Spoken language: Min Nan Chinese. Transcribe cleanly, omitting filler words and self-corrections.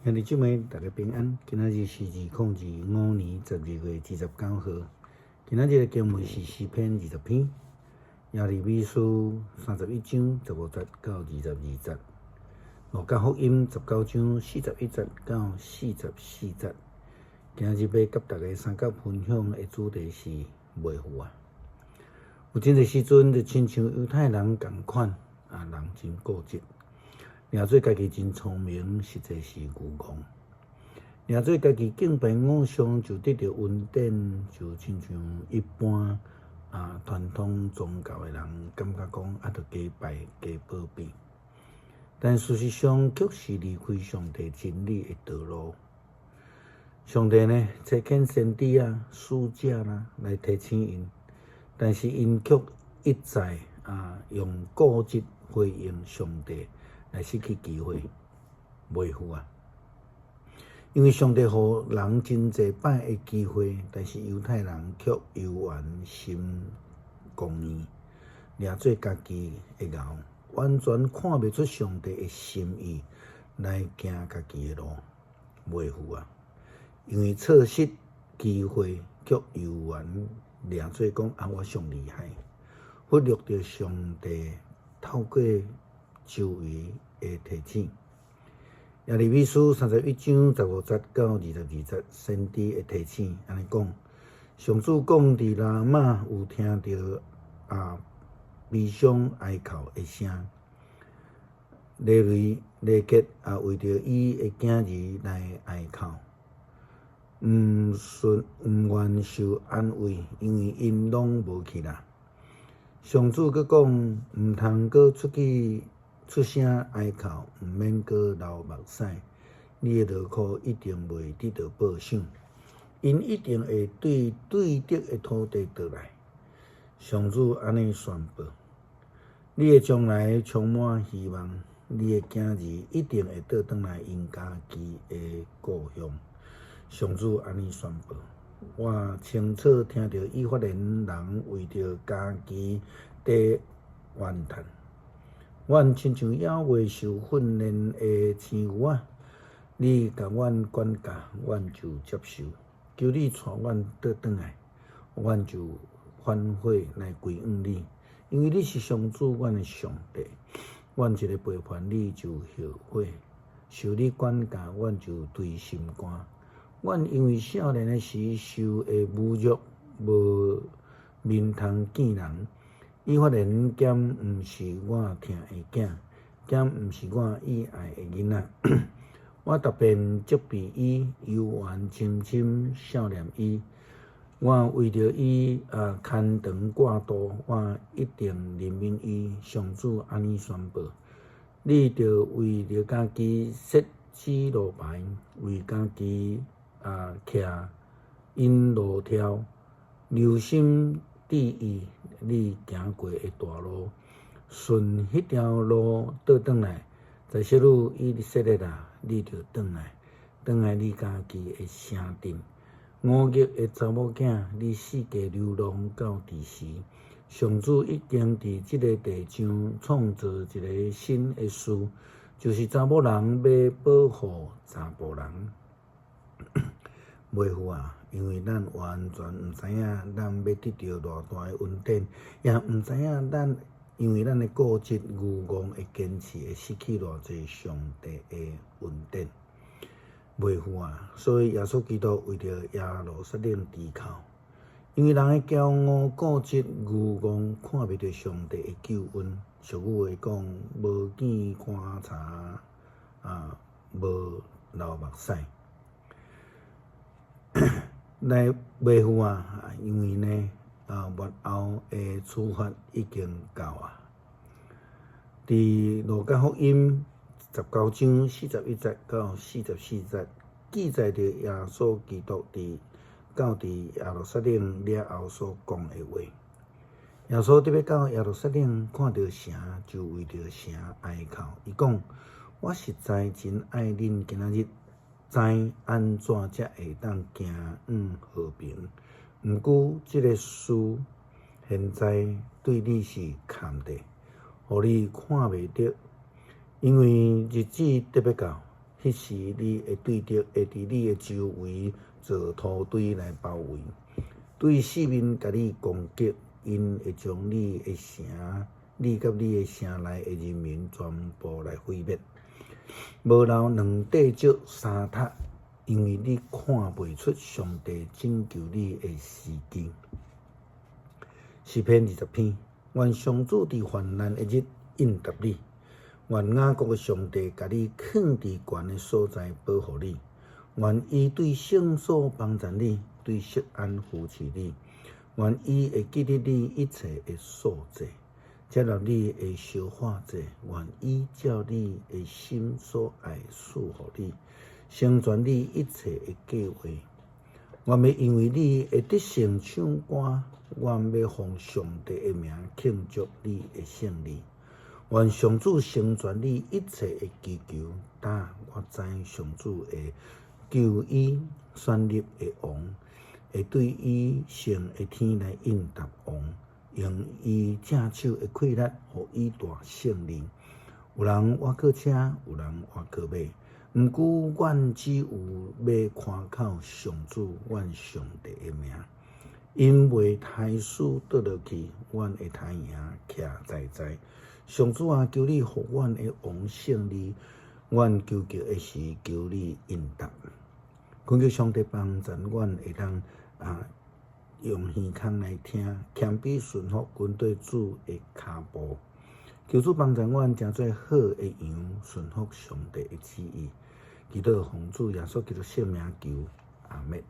兄弟姊妹，大家平安。今仔日是2025年12月29號。今仔日的經文是詩篇20篇，耶利米書31章15節到22節，路加福音19章41節到44節。今仔日欲佮大家相佮分享的主題是袂赴啊。有真濟時陣就親像猶太人仝款，啊，人真固執。掠做家己真聰明，實際是愚戇；掠做家己敬拜偶像，就得著恩典，就親像一般啊傳統宗教的人感覺講啊，著加拜加保庇。但事實上，卻是離開上帝真理的道路。上帝呢，差遣先知啊、使者啦來提醒𪜶，但是𪜶卻一再啊用固執回應上帝，來失去機會，袂赴啊！因為上帝予人真濟擺的機會，但是猶太人卻猶原心剛硬，掠做家己的𠢕，完全看袂出上帝的心意，來行家己的路，袂赴啊！因為錯失機會，卻猶原掠做講啊，我上厲害，忽略著上帝透過周圍的提醒，耶利米書31章15節到22節，先知的提醒按呢講：上主講，佇拉瑪有聽著啊悲傷哀哭的聲，拉結拉結啊為著伊的囝兒來哀哭，毋順毋願受安慰，因為𪜶攏無去啦。上主閣講，毋通閣出去。出聲哀哭，毋免閣流目屎。你的勞苦一定袂得著報賞，𪜶一定會對對得的土地倒來。上主按呢宣布：你的將來充滿希望，你的囝兒一定會倒轉來𪜶家己的故鄉。上主按呢宣布：我清楚聽著以法蓮人為著家己佇怨嘆。阮親像猶未受訓練的青牛仔，你共阮管教，阮就接受；求你帶阮倒轉來，阮就反悔來歸向你，因為你是上主，阮的上帝。阮一个背叛你就後悔，受你管教，阮就錘心肝。阮因為少年的時受的侮辱，無面通見人。以法蓮敢毋是我疼的囝，敢毋是我意愛的囡仔。我特別責備伊，猶原深深惜念伊。我為著伊啊牽腸掛肚，我一定憐憫伊。上主按呢宣布：你著為著家己設指路牌，為家己啊徛引路柱，留心注意你行過的大路，順彼條路倒轉來，在昔日以色列啊，你著轉來，轉來你家己的城鎮。忤逆的查某囝，你四界流浪到佇時，上主已經佇這个地上創造一个新的事，就是查某人欲保護查埔人。袂赴啊，因為咱完全毋知影咱欲得著偌大的恩典，也毋知影咱因為咱的固執愚戇的堅持會失去偌濟上帝的恩典。袂赴啊，所以耶穌基督為著耶路撒冷啼哭，因為人的驕傲、固執、愚戇，看袂著上帝的救恩。俗語話講，無見棺材啊，無流目屎。來袂赴啊，因為呢，啊，末後的處罰已經到啊。佇路加福音19章41節到44節記載著耶穌基督佇到佇耶路撒冷了後所講的話。耶穌得欲到耶路撒冷，看著城就為著城哀哭。伊講：我實在真愛恁今仔日知按怎才會當行往和平。毋過，這个事現在對你是崁的，予你看袂著，因為日子得欲到，彼彼時你的對敵會佇你的周圍做土堆來包圍，對四面共你攻擊，𪜶會將你的城，你佮你的城內的人民全部來毀滅，無留兩塊石三塔，因為你看袂出上帝拯救你的時機。詩篇20篇，願上主佇患難的日應答你，願雅各的上帝共你囥佇懸的所在保護你，願伊對聖所幫贊你，對錫安扶持你，願伊會記得你一切的素祭，接納你的燒化祭，願伊照你的心所愛賜予你，成全你一切的計劃。阮欲因為你的得勝唱歌，阮欲奉上帝的名慶祝你的勝利。願上主成全你一切的祈求，但我知上主會求伊選立的王，會對伊聖的天來應答王，用伊正手的氣力，予伊大勝利。有人倚靠車，有人倚靠馬，毋過阮只有欲倚靠上主，阮上帝的名。𪜶袂刣死倒落去，阮會刣贏徛在在。上主啊，求你予阮的王勝利，阮求告的時，求你應答。懇求上帝幫助阮會當啊，用耳孔來聽，謙卑順服跟綴主的跤步。求主幫助阮成做好的羊，順服上帝的旨意。祈禱奉主耶穌基督聖名求，阿們。